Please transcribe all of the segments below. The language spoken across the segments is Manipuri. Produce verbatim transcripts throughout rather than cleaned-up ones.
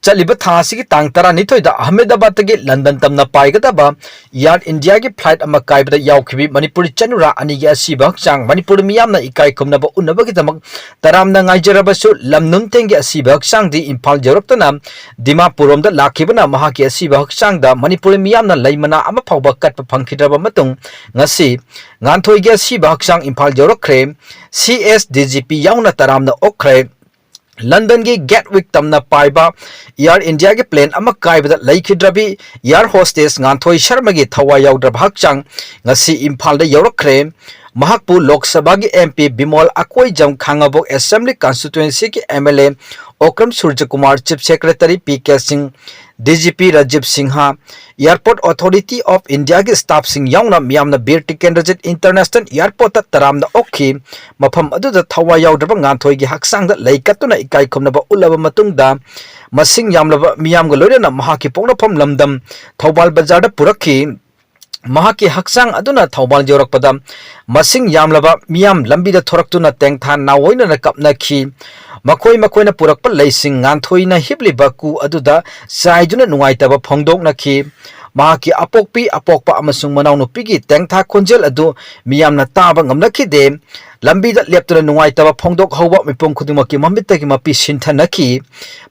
ꯆꯠꯂꯤꯕ ꯊꯥ ꯑꯁꯤꯒꯤ ꯇꯥꯡ ꯇꯔꯥꯅꯤꯊꯣꯏꯗ ꯑꯍꯃꯦꯗꯥꯕꯥꯗꯇꯒꯤ ꯂꯟꯗꯟ ꯇꯝꯅ ꯄꯥꯏꯒꯗꯕ Air Indiaꯒꯤ flight ꯑꯃ ꯀꯥꯏꯕꯗ ꯌꯥꯎꯈꯤꯕ ꯃꯅꯤꯄꯨꯔꯤ ꯆꯅꯨꯔꯥ ꯑꯅꯤꯒꯤ ꯑꯁꯤꯕ ꯍꯛꯆꯥꯡ ꯃꯅꯤꯄꯨꯔ ꯃꯤꯌꯥꯝꯅ ꯏꯀꯥꯏ ꯈꯨꯝꯅꯕ ꯎꯠꯅꯕꯒꯤꯗꯃꯛ ꯇꯔꯥꯝꯅ ꯉꯥꯏꯖꯔꯕꯁꯨ, ꯂꯝ ꯅꯨꯡꯊꯦꯡꯒꯤ ꯑꯁꯤꯕ ꯍꯛꯆꯥꯡꯗꯤ ꯏꯝꯐꯥꯜ ꯌꯧꯔꯛꯇꯨꯅ ꯗꯤꯃꯥꯄꯨꯔ ꯔꯣꯝꯗ ꯂꯥꯛꯈꯤꯕꯅ ꯃꯍꯥꯛꯀꯤ ꯑꯁꯤꯕ ꯍꯛꯆꯥꯡꯗ ꯃꯅꯤꯄꯨꯔ ꯃꯤꯌꯥꯝꯅ ꯂꯩ ꯃꯅꯥ ꯑꯃ ꯐꯥꯎꯕ ꯀꯠꯄ ꯐꯪꯈꯤꯗ꯭ꯔꯕ ꯃꯇꯨꯡ, ꯉꯁꯤ ꯉꯥꯟꯊꯣꯏꯒꯤ ꯑꯁꯤꯕ ꯍꯛꯆꯥꯡ Imphal ꯌꯧꯔꯛꯈ꯭ꯔꯦ꯫ C S D G P ꯌꯥꯎꯅ ꯇꯔꯥꯝꯅ ꯑꯣꯛꯈ꯭ꯔꯦ꯫ ꯂꯟꯗꯟꯒꯤ ꯒꯦꯠꯋꯤꯛ ꯇꯝꯅ ꯄꯥꯏꯕ Air Indiaꯒꯤ plane ꯑꯃ ꯀꯥꯏꯕꯗ ꯂꯩꯈꯤꯗ꯭ꯔꯕꯤ Air Hostess ꯉꯥꯟꯊꯣꯏ ꯁꯔꯃꯒꯤ ꯊꯋꯥꯏ ꯌꯥꯎꯗ꯭ꯔꯕ ꯍꯛꯆꯥꯡ ꯉꯁꯤ ꯏꯝꯐꯥꯜꯗ ꯌꯧꯔꯛꯈ꯭ꯔꯦ꯫ ꯃꯍꯥꯛꯄꯨ ꯂꯣꯛ ꯁꯚꯥꯒꯤ M P Bimol Akoijam, Khangabok Assembly Constituencyꯒꯤ M L A Okram ꯁꯨꯔꯖꯀꯨꯃꯥꯔ, Chief Secretary P K ꯁꯤꯡ, D G P Rajiv Singh, Airport Authority of Indiaꯒꯤ staffꯁꯤꯡ ꯌꯥꯎꯅ ꯃꯤꯌꯥꯝꯅ ꯕꯤꯔ ꯇꯤꯀꯦꯟꯗ꯭ꯔꯖꯤꯠ International Airportꯇ ꯇꯔꯥꯝꯅ ꯑꯣꯛꯈꯤ꯫ ꯃꯐꯝ ꯑꯗꯨꯗ ꯊꯋꯥꯏ ꯌꯥꯎꯗ꯭ꯔꯕ ꯉꯥꯟꯊꯣꯏꯒꯤ ꯍꯛꯆꯥꯡꯗ ꯂꯩ ꯀꯠꯇꯨꯅ ꯏꯀꯥꯏ ꯈꯨꯝꯅꯕ ꯎꯠꯂꯕ ꯃꯇꯨꯡꯗ, ꯃꯁꯤꯡ ꯌꯥꯝꯂꯕ ꯃꯤꯌꯥꯝꯒ ꯂꯣꯏꯅꯅ ꯃꯍꯥꯛꯀꯤ ꯄꯣꯛꯅꯐꯝ ꯂꯝꯗꯝ ꯊꯧꯕꯥꯜ ꯕꯖꯥꯔꯗ ꯄꯨꯔꯛꯈꯤ꯫ ꯃꯍꯥꯛꯀꯤ ꯍꯛꯆꯥꯡ ꯑꯗꯨꯅ ꯊꯧꯕꯥꯜ ꯌꯧꯔꯛꯄꯗ, ꯃꯁꯤꯡ ꯌꯥꯝꯂꯕ ꯃꯤꯌꯥꯝ ꯂꯝꯕꯤꯗ ꯊꯣꯔꯛꯇꯨꯅ ꯇꯦꯡꯊꯥ ꯅꯥꯑꯣꯏꯅꯅ ꯀꯞꯅꯈꯤ꯫ ꯃꯈꯣꯏ ꯃꯈꯣꯏꯅ ꯄꯨꯔꯛꯄ ꯂꯩꯁꯤꯡ ꯉꯥꯟꯊꯣꯏꯅ ꯍꯤꯞꯂꯤꯕ ꯀꯨ ꯑꯗꯨꯗ ꯆꯥꯏꯗꯨꯅ ꯅꯨꯡꯉꯥꯏꯇꯕ ꯐꯣꯡꯗꯣꯛꯅꯈꯤ꯫ ꯃꯍꯥꯛꯀꯤ ꯑꯄꯣꯛꯄꯤ, ꯑꯄꯣꯛꯄ ꯑꯃꯁꯨꯡ ꯃꯅꯥꯎꯅꯨꯄꯤꯒꯤ ꯇꯦꯡꯊꯥ ꯈꯣꯟꯖꯦꯜ ꯑꯗꯨ ꯃꯤꯌꯥꯝꯅ ꯇꯥꯕ ꯉꯝꯅꯈꯤꯗꯦ꯫ ꯂꯝꯕꯤꯗ ꯂꯦꯞꯇꯨꯅ ꯅꯨꯡꯉꯥꯏꯇꯕ ꯐꯣꯡꯗꯣꯛꯍꯧꯕ ꯃꯤꯄꯨꯝ ꯈꯨꯗꯤꯡꯃꯛꯀꯤ ꯃꯃꯤꯠꯇꯒꯤ ꯃꯄꯤ ꯁꯤꯟꯊꯅꯈꯤ꯫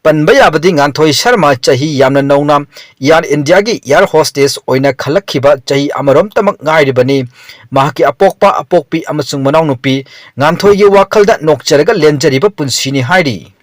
ꯄꯟꯕ ꯌꯥꯕꯗꯤ, ꯉꯥꯟꯊꯣꯏ ꯁꯔꯃ ꯆꯍꯤ ꯌꯥꯝꯅ ꯅꯧꯅ Air Indiaꯒꯤ Air Hostess ꯑꯣꯏꯅ ꯈꯜꯂꯛꯈꯤꯕ ꯆꯍꯤ ꯑꯃꯔꯣꯝꯇꯃꯛ ꯉꯥꯏꯔꯤꯕꯅꯤ꯫ ꯃꯍꯥꯛꯀꯤ ꯑꯄꯣꯛꯄ, ꯑꯄꯣꯛꯄꯤ ꯑꯃꯁꯨꯡ ꯃꯅꯥꯎꯅꯨꯄꯤ ꯉꯥꯟꯊꯣꯏꯒꯤ ꯋꯥꯈꯜꯗ ꯅꯣꯛꯆꯔꯒ ꯂꯦꯟꯖꯔꯤꯕ ꯄꯨꯟꯁꯤꯅꯤ ꯍꯥꯏꯔꯤ꯫